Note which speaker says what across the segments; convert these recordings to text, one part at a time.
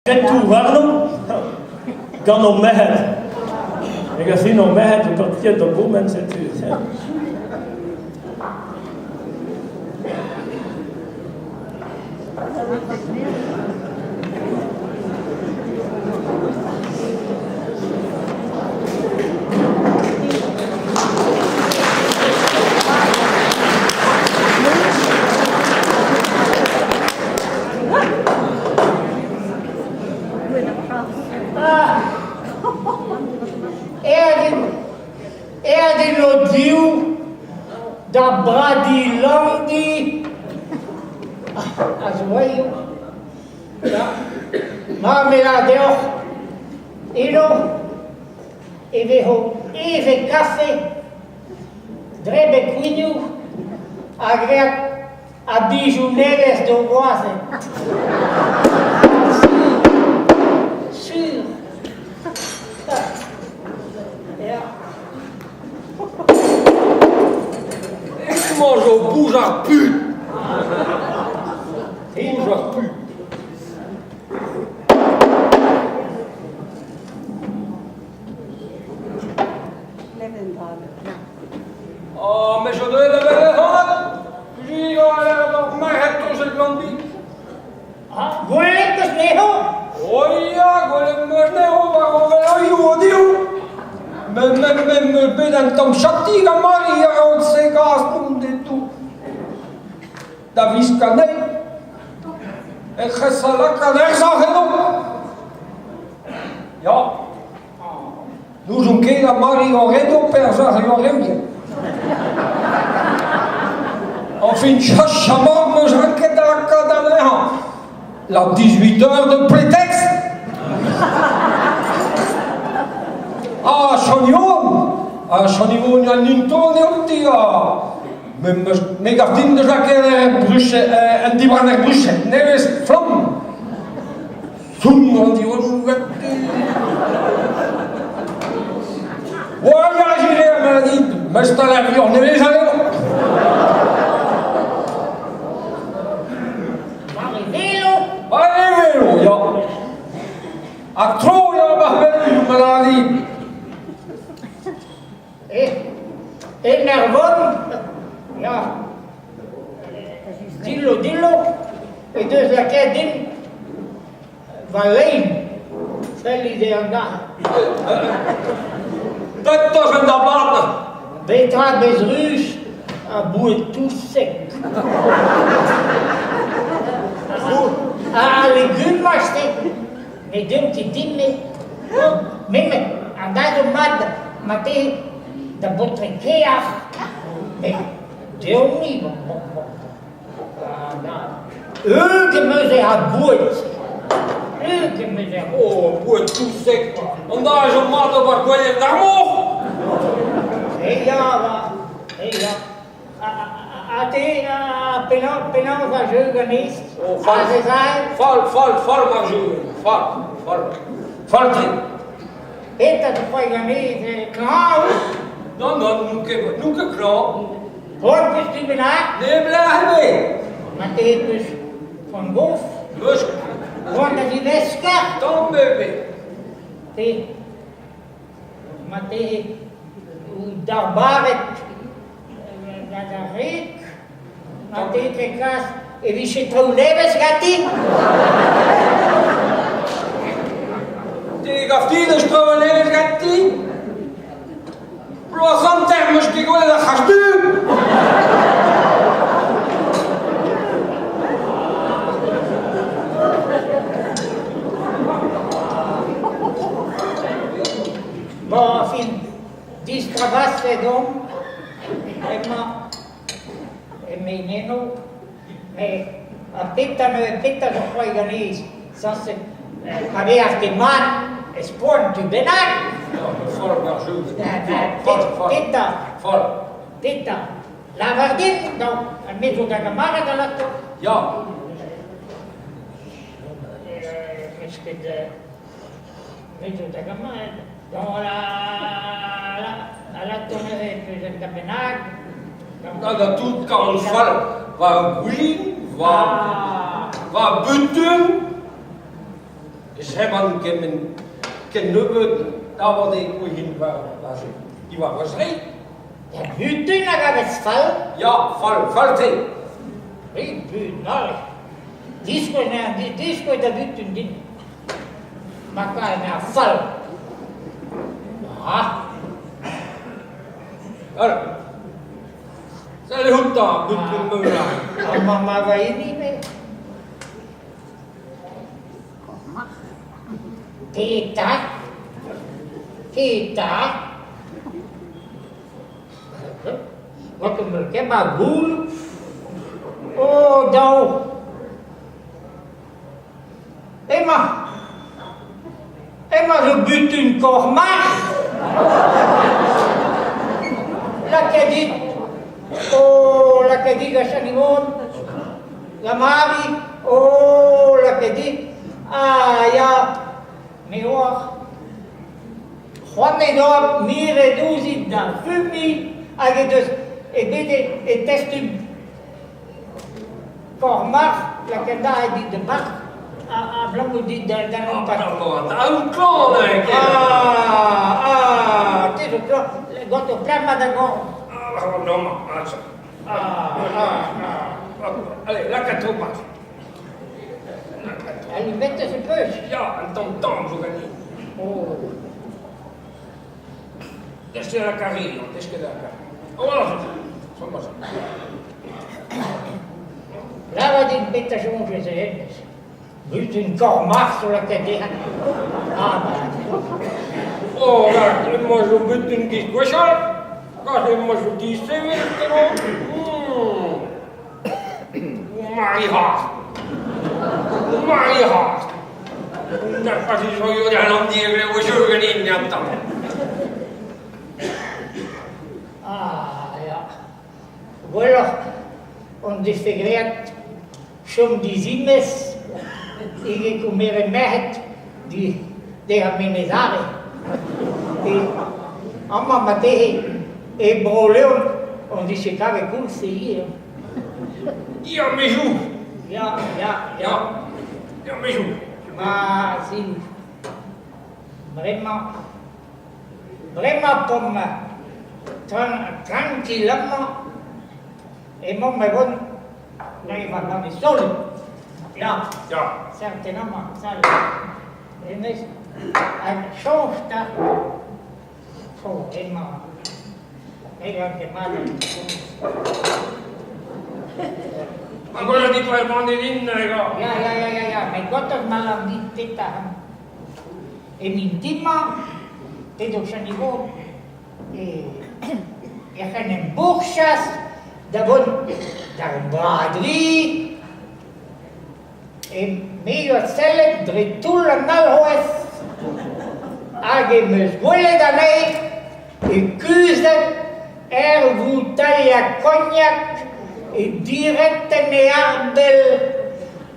Speaker 1: Kentoù warno gant o merc'hed. Hag ar fin o merc'hed o partiet da bourmen, setu.
Speaker 2: Aet int o-div da Bradilandiñ a-zoaioù. Ya, ma me lâr deoc'h eno e vezo evet kafe, drebet kouignoù ha graet Ha bijoù nevez d'ho gwazed. Sur. Ya.
Speaker 3: Emañ zo bouj ar put. Bouj ar put. Oh, me zo deuet da welet ac'hanoc'h. Merc'hed torzhet Landi.
Speaker 2: Ah, gwelet 'peus anezho?
Speaker 3: Oh ya, gwelet 'm eus anezho war o veloioù o-div. Me, me, me, me bet un tamm chati gant Mari a-raok segas mont deto. Da viskañ anezhi. E c'hesa lakaat er sac'h eno. Ya. N'ouzon ket ha Mari Oredo perzh ar Loreuien. Enfin, chachamant 'meus ranket da lakaat anezhañ. La 18 heures de prétexte Ah, Chanyon Ah, Chanyon, an inton eo ti ah. Me, me gav din deus lakaet er bruched, un dibrenner bruched nevez flamm. Soun an diwezhat. Voyage m'a dit, mestal ar vioc'h nevez eo.
Speaker 2: War e velo.
Speaker 3: War e velo, ya. Ha tro eo ar velioù, m'a dit.
Speaker 2: En Ervon, ya, dillo, dillo, he deus lakaet din va lein. Sellit eo an dac'h.
Speaker 3: Petra en da blat?
Speaker 2: Betra bez ruz ha boued touseg. Ha legumaj-te ne deunt ket din-me. Me, an dado mat ma te da baotred kear, met deomp-ni, bon, bon, bon. Heug em eus e boued. Heug em eus e
Speaker 3: Oh, boued touseg. An da zo mat ober gwelet d'ar mor.
Speaker 2: E ya, va. E ya. Ha te, penaos a jeu ganez?
Speaker 3: Oh, fall. Fall, fall, fall ma jeu. Fall, fall. Fall-tre.
Speaker 2: Petra zo c'hoari ganez? Klañv out?
Speaker 3: Non, non, n'on ket, n'on ket klañv.
Speaker 2: Poan peus tu bennak?
Speaker 3: Neblec'h ebet.
Speaker 2: Ma te peus poan gof?
Speaker 3: Meus
Speaker 2: Poan da zivesker?
Speaker 3: Tamm ebet.
Speaker 2: Te, ma te out darbaret gant ar rik, ma te te kas e vije traoù nevez ganti?
Speaker 3: Te gav dit eus traoù nevez ganti? Bloaz hanter 'meus ket gwelet ar c'hazh du!
Speaker 2: Bon, enfin, distravaset omp, emañ eme eno, met ha petra neuze, petra zo c'hoari ganez, sañset pa vez ket mat ez poan tu bennak.
Speaker 3: Foll war jeu.
Speaker 2: Petra?
Speaker 3: Foll.
Speaker 2: Petra? Lavar din, donc, me zo da gamarad alato.
Speaker 3: Ya.
Speaker 2: Meus ket me zo da gamarad. Dans la alato neuze peus un da bennak.
Speaker 3: Da da tout karl fall, va gwin, va va butun. Zeban kement ken nebeut avat e kouezhin war aze diwar va zreid.
Speaker 2: Da butun a gavez fall?
Speaker 3: Ya, fall, fall-tre.
Speaker 2: Rit butun all. Diskouez anezhañ, diskouez da butun din. Ma kav anezhañ fall. Ah.
Speaker 3: All. Sell outañ, butun meur.
Speaker 2: Amañ ma va hini, me. Petra? Petra? Wat em ket ma goul? Oh, daou! Emañ! Emañ zo butun korr-marc'h! Lakaet dit! Oh, lakaet dit da Chanimon! La Mari, oh, lakaet dit! Ah ya, me oar. C'hoant he doa miret ouzhit da fumiñ hag he deus he bet e testum korr-marc'h lakaet aet dit da bark abalamour dit da nompas.
Speaker 3: Aout klañv neuze.
Speaker 2: Ah, ah, te zo klañv, gant ur plac'h mat da gorn.
Speaker 3: Ah, non, Ah, ah, ah. Allez, laka tro mat.
Speaker 2: Alumettes e peus?
Speaker 3: Ya, un tamm tamm zo ganin.
Speaker 2: Oh.
Speaker 3: Desket la carré, desket la carré. A-walc'h, soñj
Speaker 2: Lavar din petra soñjez hennezh. Butun korr-marc'h zo lakaet dezhañ. Ah,
Speaker 3: Oh, là, emañ zo butun giz gwechall. Gant emañ zo disevel emañ. Mari c'hoazh. Mari c'hoazh. Na fazi zo an andir eo jeu ganin gantañ.
Speaker 2: Ah, ya. Gwelloc'h hon defe graet chom dizimez eget komeret merc'hed dezhañ Menez Are. E amañ marteze e Bro-Leon hon dije kavet koulz ivez.
Speaker 3: Ya, me 'joue.
Speaker 2: Ya, ya,
Speaker 3: ya. Ya, me 'joue.
Speaker 2: Ma zin bremañ bremañ p'omp trankil amañ emaomp e vont da gant e sol. Ya,
Speaker 3: Ya.
Speaker 2: certainement, sal. Hennezh hag soñj 'ta. Oh, emañ. Ne gav ket mat.
Speaker 3: Ma gwelet dit war banne din, gars.
Speaker 2: Ya, ya, ya, ya, ya, met gortoz ma lar dit petra. E mintin-mañ, p'edo Chanivot ec'h en em bourchas da vont d'ar braderie e me 'oa sellet dre toull an alc'hwez hag em eus gwelet anezhi e kuzhet er voutailhad kognak e diretenn e arbel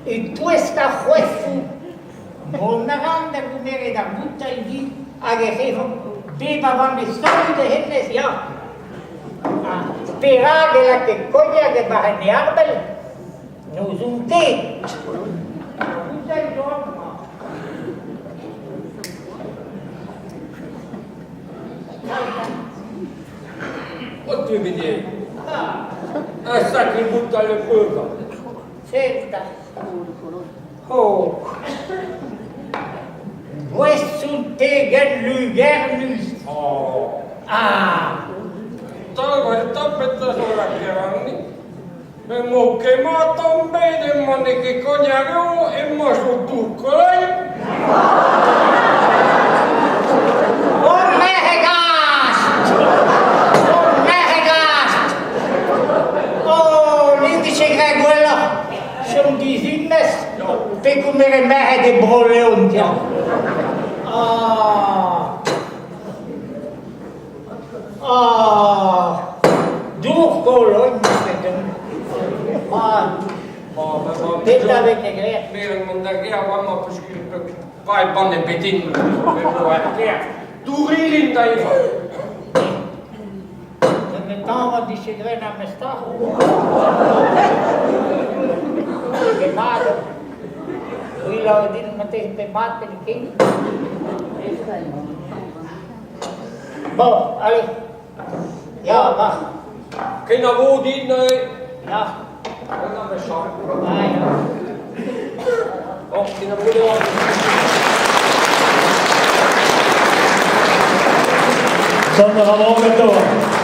Speaker 2: e-touesk ar c'hoefoù. Mont a ran da goumeret ar voutailh di hag ec'h evomp bep a vanne solid hennezh, ya. Ha perak e lakae kognak e-barzh en e arbel? N'ouzon ket. Ar voutailh zo amañ.
Speaker 3: O tu bet Un sacré boutailh preuvañ.
Speaker 2: Sell 'ta. Oh! Gouest out pegen lugernus!
Speaker 3: Oh!
Speaker 2: Ah!
Speaker 3: Taol petra zo lakaet warni. Emañ ket mat tamm bet, emañ n'eo ket kognak eo, emañ zo dour kologn.
Speaker 2: Oh merc'h-gast! Oh merc'h-gast! Oh, n'int ket graet gwelloc'h chom dizimez pe komeret merc'hed e Bro-Leon, tiens. Ah! Ah! Dour Kologn, Ah! Petra vez ket graet?
Speaker 3: Me mont da gêr bremañ peogwir pa e banne bet din Dour ilin da evañ.
Speaker 2: Me tañva dije graet ar memes tra. Ket mat. C'hwi lâr din marteze pe mat pe n'eo ket. Bon, allez. Ya, va.
Speaker 3: Kenavo din neuze.
Speaker 2: Ya.
Speaker 3: Ah,
Speaker 2: ya.
Speaker 3: Bon, kenavo deoc'h.
Speaker 1: Dont a ra war ganto.